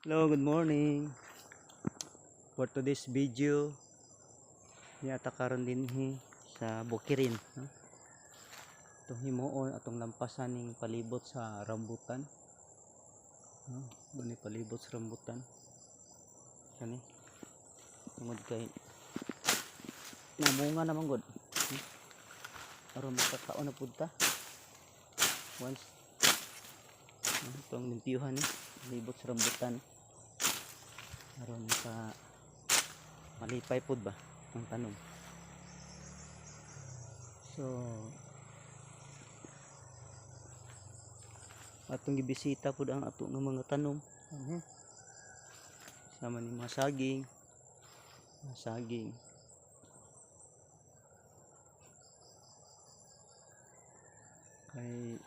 Hello, good morning. For today's video, niata karon dinhi sa Bukirin, no? Itong himuon atong lampasan ning palibot sa rambutan. No? Mao palibot sa rambutan. Kani. Tungod kay namunga naman gud. No? Aron makakaon na pud ta. Once, no? Itong limpyuhan ni palibot sa rambutan aron maka malipay pud ba ang tanom. So atong gibisita pud ang ato nga mga tanom. Sama ni mga saging, mga saging. Kay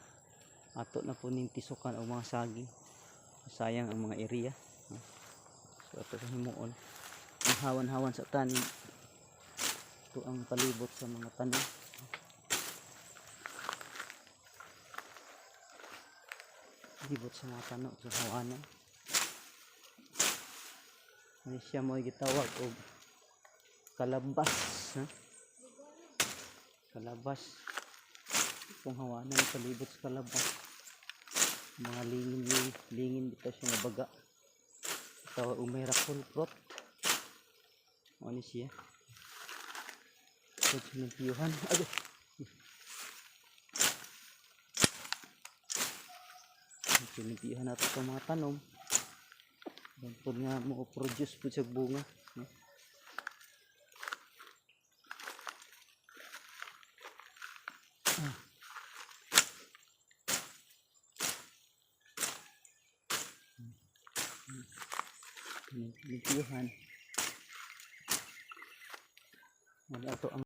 ato na po ning tisukan ang mga saging, sayang ang mga area, no? So ato sa himuon ang hawan-hawan sa tanim. Ito ang palibot sa mga tanim, libot sa mga tanom sa hawanan. Ano siya mo gitawag og kalabas, ha? Kalabas. Itong hawanan, palibot sa kalabas, mga lingin lingin bitaw siya nga baga. Tawag og miracle fruit. Ano siya? Ito sinimpiyuhan. Ay! Sinimpiyuhan natin itong mga tanom. Ganito nga mo produce po siya bunga. No? Ah. Limpiyuhan. Wala ito ang